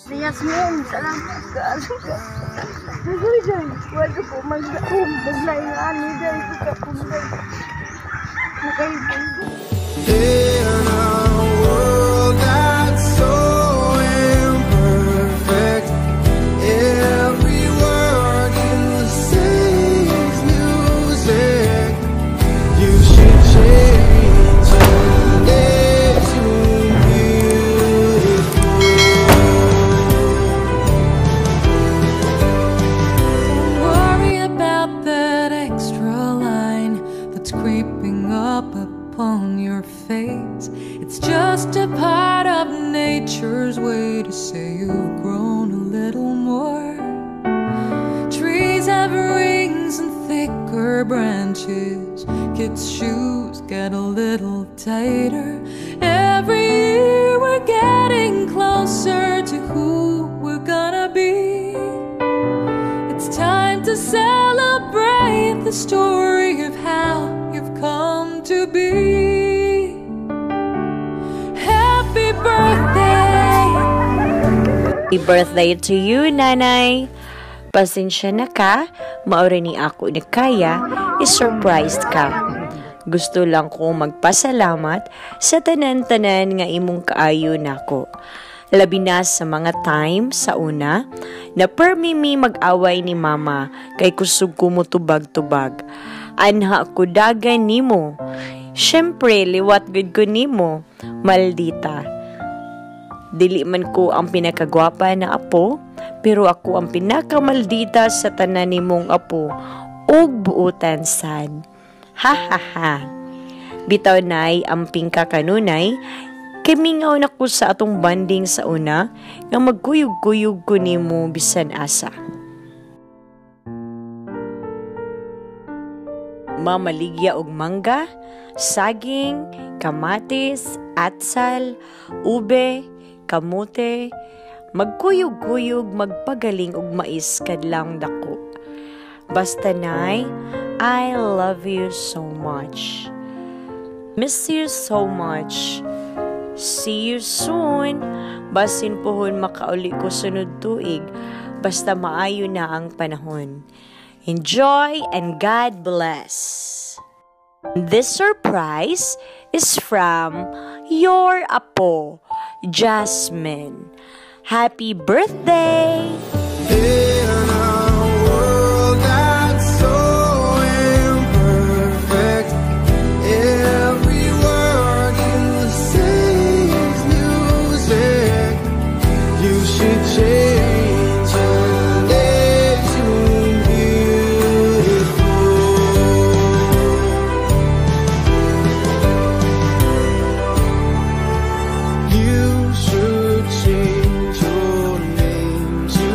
Yasmin, salamat ka. Day, wala ko magdaom. Maglay nga ani, day ko ka punday. Nakaibang. In a world that's so imperfect, every word you say is music. You should change your name to beautiful. Don't worry about that extra line that's creeping up upon your face. It's just a part of nature's way to say you've grown a little more. Trees have rings and thicker branches. Kids' shoes get a little tighter. Every year we're getting closer to who we're gonna be. It's time to celebrate the story of how you've come to be. Happy birthday! Happy birthday to you, Nanay! Pasensya na ka, mao ra ni ako nakaya, i-surprised ka. Gusto lang ko magpasalamat sa tanan-tanan nga imong kaayo nako. Labi na sa mga time sa una na permi mi mag-away ni Mama kay kusog ko mo tubag-tubag. Anha ko dagan nimo. Syempre, liwat gud ko nimo, maldita. Dili man ko ang pinakagwapa na apo, pero ako ang pinakamaldita sa tanan nimong apo ug buutan sad. Ha ha ha. Bitaw, Nay, amping ka kanunay, kay mingaw na ko sa atong bonding sa una nga magkuyog-kuyog ko nimo bisan asa. Mamaligya og mangga, saging, kamatis, atsal, ube, kamote, magkuyog-kuyog, magpagaling og mais kadlawng dako. Basta, Nay, I love you so much. Miss you so much. See you soon. Basin pohon makauli ko sunod tuig. Basta maayo na ang panahon. Enjoy and God bless. This surprise is from your apo, Jasmine. Happy birthday! In a world that's so imperfect, every word you say is music. You should change your name to beautiful. You should change your name to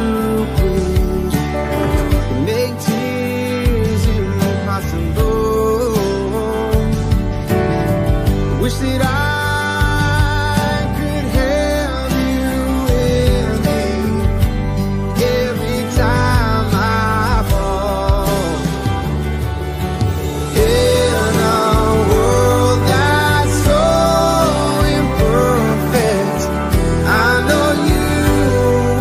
blues. Make tears impossible. Wish that I could have you with me every time I fall. In a world that's so imperfect, I know you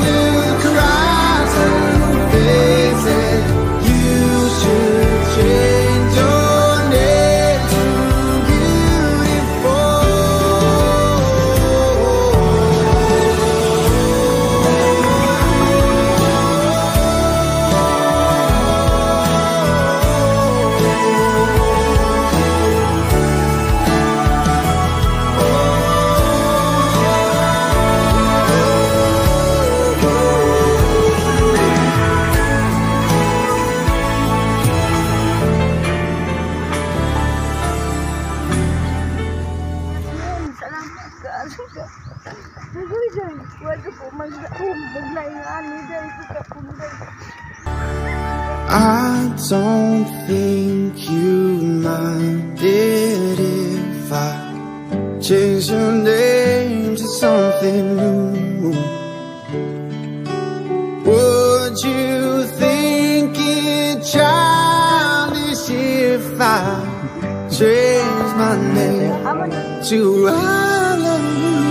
will cry to face it. You should change your name to beautiful. Yasmin, salamat ka. Wala ko magdaom. Maglay nga ani, day ko ka punday. I don't think you'd mind it if I change your name to something new. Would you think it childish if I change my name to I love you?